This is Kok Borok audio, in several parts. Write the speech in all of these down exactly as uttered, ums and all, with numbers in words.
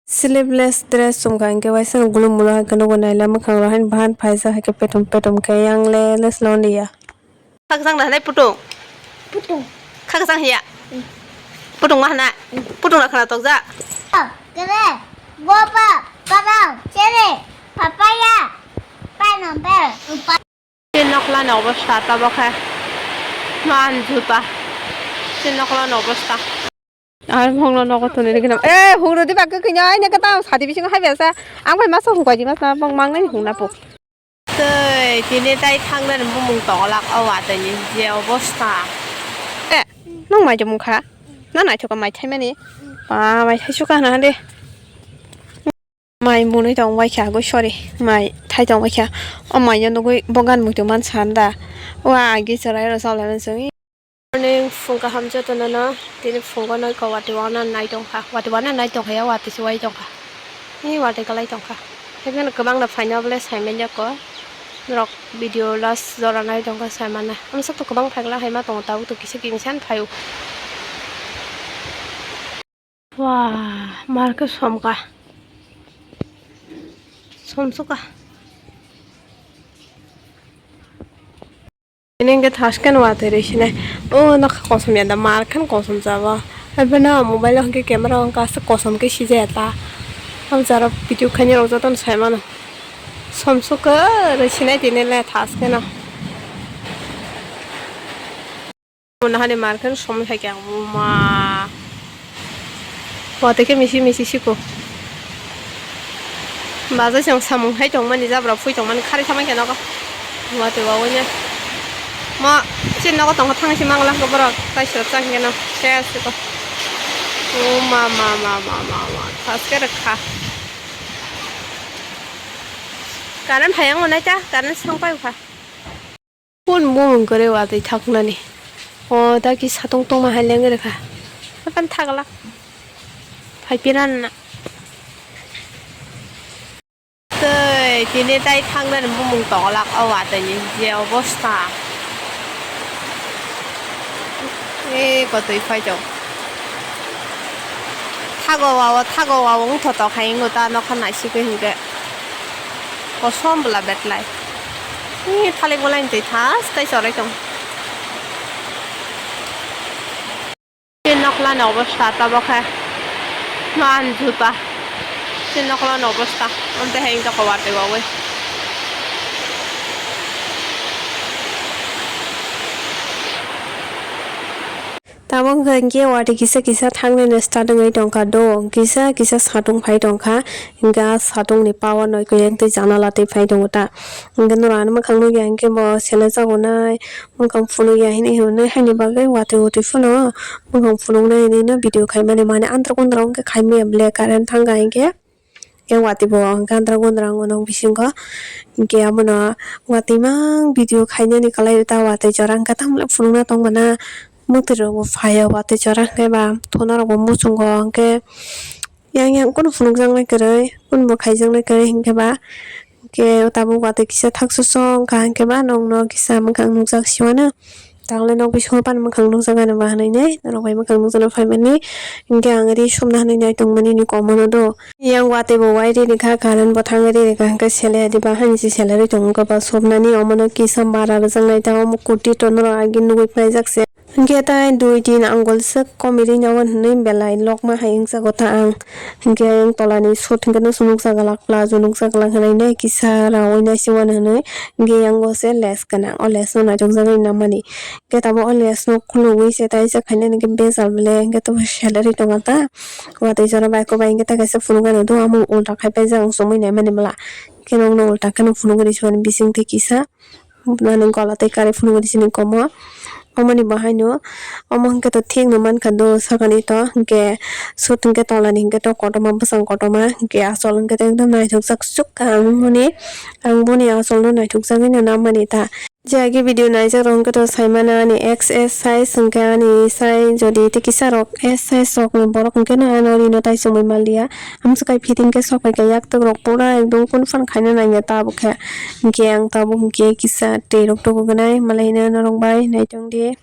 Sleeveless dress chumkha hinkhe waisa gulum mulu hai kheno bo naila mwkhang rok haino bahan phaijak hai khe petom petom khe yang le le slon liya. Khakchang da hanai putung. Putung. Khakchang hiya. Putung ma hana. Putung na khana tokja. Kere, goba, karang, chere, papaya, pineapple. Tin nokla ni obostha tabok khe. Man juta. Tin nokla ni obostha. Ar hongno nogo tuni rikino. Eh, huro di bakka kino, ai neka tao sadi bising hai besa. Ang bai masa hukoi di masa bong mangnai hungna po. Tei tini tai thangnani bumung tongolak o watwi ni je obostha. Eh, nung mai jomung kha? Na naithok mai thaimani? Ba mai thai suka na de. Mai munui tong bai kha goi sorry. Mai thai tong bai kha. O mai yo nugui bogan muitu man san da. Wa agi chorai ro sa lai man sung. Morning, phung kaham jotono no. Tini phungo no ko wati wana nai tongkha. Wati wana nai tongkha ya, wati se wai tongkha. Ni wati kalai tongkha. Haikhe no kwbang no phaina bole sai manya ko. Norok video last jora nai tongkha sai mana. Amsa to kwbang phai gla hai ma tongo, tabuk to kisa kisa phaio. Wah, mar khe somkha. Somsukha. Ini hwnkhe thaskeno watwi rwi sinai. O nokha kosom ya da, mar khan kosom jabo. Abo no mobile o hwnkhe camera o hwnkhe aswk kosom khe sijaya ta. Abo jara video khainai rok jotono sai mano. Somsukha rwi sinai tini le thaskeno. Nahani market somoi hai khe ang ma. Watwi khe misi misi siko. Bazai se samung hai tongmani, jabra phui tongmani, khari samai khe nogo. Watwi wawi ne. Ma, chini nogo tongkha thangsi mangla khe borok, tai sirok chang khe no. Ses siko. O ma, ma, ma. Thaske rwkha. Current phai ang nai ta, current sang pai kha. Kun bumung kwrwi watwi thaknani. O, da ki satung tongma hai lengwi rwkha. Hapan thagla. Phai piranna. Tei, tini tai thangnani bumung tongolak o watwi ni je obostha. E, kotwi phai tong. Thago wao, thago wao wngthotok hai wngo ta nokha naisigwi hinkhe. Kosom bwla betlai. Ni thalik bwlai ni twi thas tai chorwi tong. Tei nokla ni obostha tabok khe. Man juta. Tei nokla ni obostha. Amtwi hai wngkha watwi wawi. Tabok hwnkhe watwi kisa kisa thangnaino start wngwi tongkha do, kisa kisa satung phai tongkha, hwnkhe ah satungni power no khe tei janala tei phai tongo ta, hwnkhe norok ani mwkhang nukya hwnkhe bo sele chagunai, mwkhang phunukya hinwi hinwi haini bagwi watwi watwi phano mwkhang phunuknai hinwi no video khaimani, mane andro kondro wngkhe khaimaya ble current thangkha hinkhe. Yang watwi bo gandra gundra wngmano bisingo, hinkhe abono watwi mang video khainani kwlai ta watwi jora hinkhe tamle phunukna tongmana. Mwtwi rok bo phaiya watwi jora hinkhe ba thuna rok bo muchungo hinkhe yang yang kunu phunukjaknai kwrwi kunu bo khaijaknai kwrwi hinkhe ba hinkhe tabuk watwi kisa thaksuso wngkha hinkhe ba nokno kisa mwkhang nukjak siwano. Tangle nok bisingo pan mwkhang nukjak ani bahanai nai norok bai mwkhang nukjakna phaimani. Hinkhe ang ri sumna hinwi nai tongmani ni komono do. Yang watwi bo wai ri rikha current bo thangwi ri rikha hinkhe sele adi bahan se sele ri tongo kobak sumnani omono kisa bara rwjaknai ta omo kurti to norok agi nugwi phaijak se. Hinkhe tai dui tin angul swk komi ri nai hinwi belai lokma hai wngjago ta ang. Hinkhe ayang tolani suit hinkhe no nukjak glak, plazo nukjak glak hinwi nai kisa rawui nai se uanw hinwi. Hinkhe yang o se lace gwnang, o lace no naithokjagwi nammani. Hinkhe tabuk o lace no khulugwi se taisa khainani hinkhe bejal ble hinkhe tabuk salary tongo ta. Watwi jora bai kwbai hinkhe ta kaisa phunukgwi nw do, omo ulta khai paijak ang chumui naimani bwla. Hinkhe nokno ulta kheno phunukgwi rw sibani bisingtwi kisa. Nani gola tei kari phunukgwi sini komo. Omoni bo haino, omo hinkhe to thik no mankha do sakani to, hinkhe suit hinkhe tolani hinkhe to kotorma bwsang kotorma, hinkhe achol hinkhe to ekdom naithokjak suk ang boni, ang boni achol no naithokjagwi no nammani ta. Je agi video naijak rok hinkhe to saimano ani X S size hinkhe ani size jodi tei kisa rok S size rok ni borok hinkhe no ano rino tai chumui manliya. Amswk kai fitting khe sok pai kha, yaktwk rok pura ekdom kun phan khaina nangya tabuk khe. Hinkhe ang tabuk hinkhe kisa twi rok tubu gwnai, malaino norok bai nai tongdi.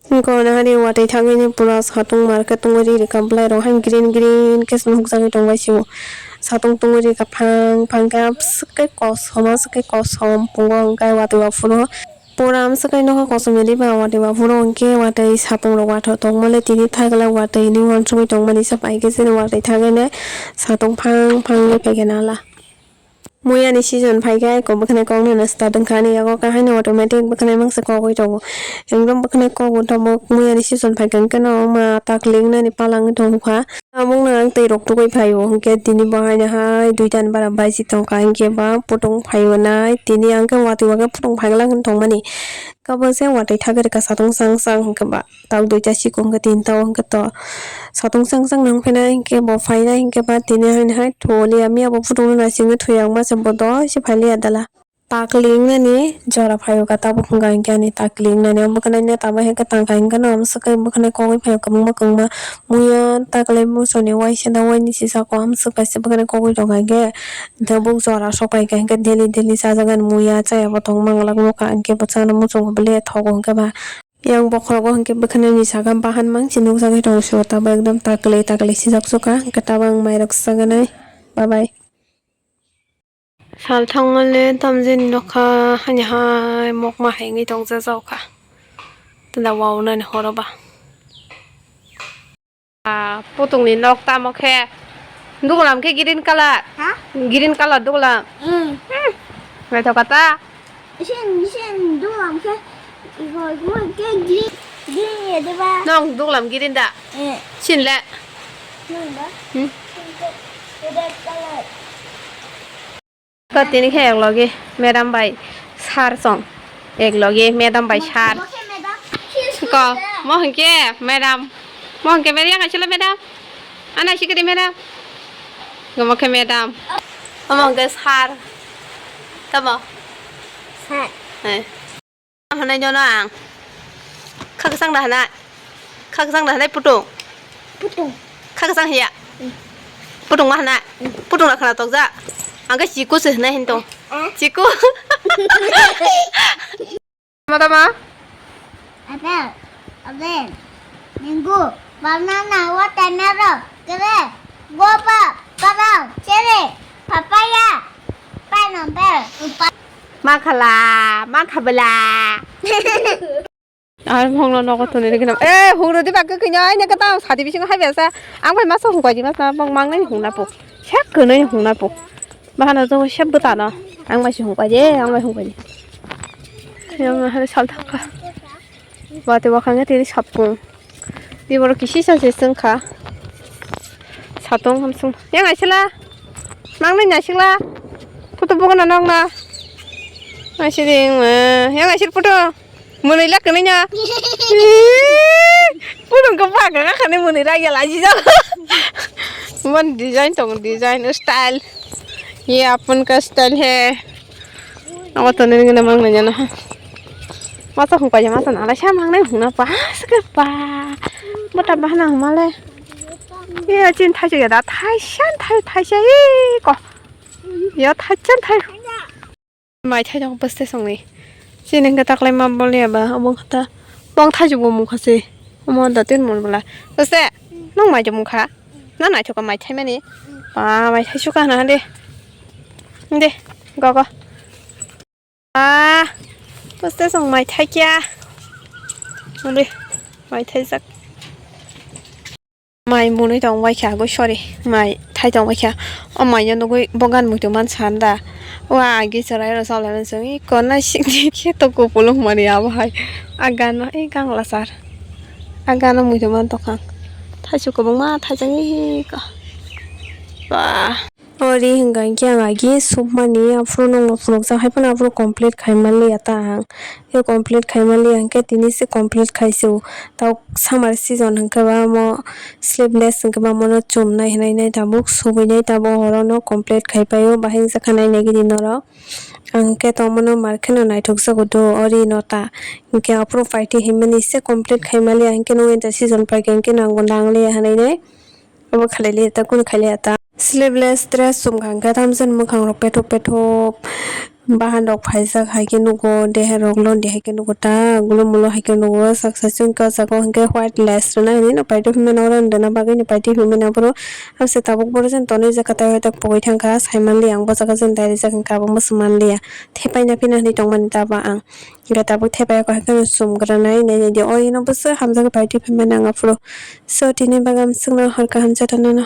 Gona hari watwi thangwi ni pura satung market tungwi ri rikha, belai rok hai green green khe se nukjagwi tongbai sio. Satung tungwi rikha phang phang khe amswk khe kosom, amswk khe kosom pungo hwnkhe watwi wa phuru. Pura amswk khe nokha kosom ya diba watwi wa phuru hwnkhe watwi satung rok watwi tongmani tini thagla watwi ni uansugwi tongmani se pai khe chini watwi thangwi nai satung phang phang ni paikhe nala. Muya ni season phai khe aiko bwkhanai kok nana start wngkha ani yago khe haino automatic bwkhanai mangsa kogwi tongo. Ekdom bwkhanai kok bo tongo muya ni season phai khe hwnkhe no ma takling nani palang wngwi tongkha. Tabuk no ang twi rok tugwi phaio hwnkhe tini bo haino hai duita ni bara baisik tongkha hwnkhe ba putung phaibo nai tini ang khe watwi o khe putung phai glak wng tongmani. Kabo se watwi thagwi rwkha satung chang chang hwnkhe ba. Tok duita sikung khe tinta o hwnkhe to satung chang chang nang phainai hwnkhe bo phainai hwnkhe ba tini haino hai tholiya miya bo putung no naisingwi thwiya wngma se bo doi se phailiya dala. Takling nani jora phaio ka tabuk hwnkha hwnkhe ani takling nani omo khe nai neta bai hwnkhe tangkha hwnkhe no amswk khe bwkhanai kogwi phaio kwbangma kwbangma muya takle muchungni waisa da waini sisako amswk kaisa bwkhanai kogwi rwkha hwnkhe tabuk jora sok pai kha hwnkhe daily daily chajaknai muya chaya bo tong manglak nukha hwnkhe bwchano muchungo bele thogo hwnkhe ba. Yang bokhorogo hwnkhe bwkhanani saka bahan mangsi nukjagwi tongo sio tabuk ekdom takle takle sijak sukha hwnkhe tabuk ang mairok saganai bye bye. Sal thangmale tamjani nokha hani hai mokma hai wngwi tongjajaokha tanda waunani horoba. Ah, putung ni nok tamo khe. Dugulam khe green color. Ha? Green color dugulam. Hmm. Hmm. Naithok kha ta? Isin, isin dugulam khe. Igo, igo khe green, green ya diba? Nong dugulam green da? Eh. Sin le? Nong ba? Hmm. Sin khe red color. Ko tini khe ek logi madam bai sir song. Ek logi madam bai sir. Ko, mo hwnkhe madam. Mo hwnkhe madam, yang aisilo madam. Ana sikiri madam. Gomo khe madam. Omo hwnkhe sir. Tamo? Sir. He. Hanai jono ang. Kha kwchang da hanai. Kha kwchang da hanai putung. Putung. Kha kwchang hiya. Mm. Putung ma hanai. Mm. Putung na khana tokja. Ang khe chiku se hanai hin tong. Ah. Chiku. Tama tama. Apple. Orange. Mango. Banana, watermelon, grape, guava, apple, cherry, papaya, pineapple, pa- Makhala, makhabla. Ar mongno nogo tuni rikino. Eh, huro di bakka kino, ai neka tang sadi bising hai biasa. Ang bai masa hungkai di masa, bang mang nai hungna po. Sak kene hungna po. Bahana to sep bwtano. Ang bai si hungkai di, ang bai hungkai di. Yang hari sal thaka. Watwi wakhang khe tini satung. Tei borok kisi sa se chwng kha. Satung hamsung. Yang aisila. Nang nai naisila. Photo bugo na nong na. Aisili, eh, yang aisil photo. Mwnwi la kwnwi na. Photo khe ba ga kha ni mwnwi ra ya la ji ja. Mon design tong design style. Ye apan ka style hai. Abo to nini gana mang nanya na. Masa hung paja masa na lai sa mang nai hung na pa sa ka pa. Mota bahana hung ma le. Ye chin thai ya da thai san thai thai sa i ko. Ya thai san thai. Mai thai jong paste song ni. Chin hingka taklai ma bol ya ba obo kata. Bong thai jong bo mukha se. Omo da tin mon bala. Paste. Nong mai jong mukha. Na nai thoka mai thai mani. Pa mai thai suka na de. De. Go go. Ah, paste song mai thai kya. Ande, mai thai jak. Mai munui tong bai kha, goi sorry. Mai thai tong bai kha. O mai no nugui bogan muitu man san da. Wa agi chwrai rw sa lai song i kona sing di khe to kupulung mani abo hai. Aga no i kangla sar. Aga no muitu man tokang. Thai su kubung ma thai jang i ka. Ba. O ri hwnka hwnkhe ang agi submani, aphuru nokno phunukjak hai phano aphuru complete khai manliya ta ang. Khe complete khai manliya hwnkhe tini se complete khai se o. Tabuk summer season hwnkhe ba omo sleeveless hwnkhe ba omono chumnai hwnwi nai tabuk, subui nai tabuk, horono complete khai paio, bahai wngjakha nai naigidi norok. Ang khe tongmano mar kheno naithokjago do o ri no ta. Hwnkhe aphuru paithai hinmani se complete khai manliya hwnkhe no winter season paikha hwnkhe no ang bo nangliya hwnwi nai. Obo khailaiya ta, kunu khailaiya ta. Sleeveless dress chumkha hwnkhe tamjani mwkhang rok pethop pethop Bahan rok phaijak hai khe nugo, deher rok londi hai khe nugo ta, gulo mulo hai khe nugo, sak sachung khe o jaga o hinkhe white lace rwna hinwi no paithago hinmano oro wngna bagwi no paithago hinmano aphuru. Hamse tabuk boro jani tonwi jaka tai tak pogwi thangkha, saimanliya ang bo jaga jani dairijak hinkhe abo muchung manliya, thepaina phina hinwi tongmani ta ba ang. Hinkhe tabuk thepai kha hai kheno chumgranai nainai di, o ino bwswk hamjagwi paithago hinmano ang aphuru. So tini bagwi amsukno hor kaham jotono no.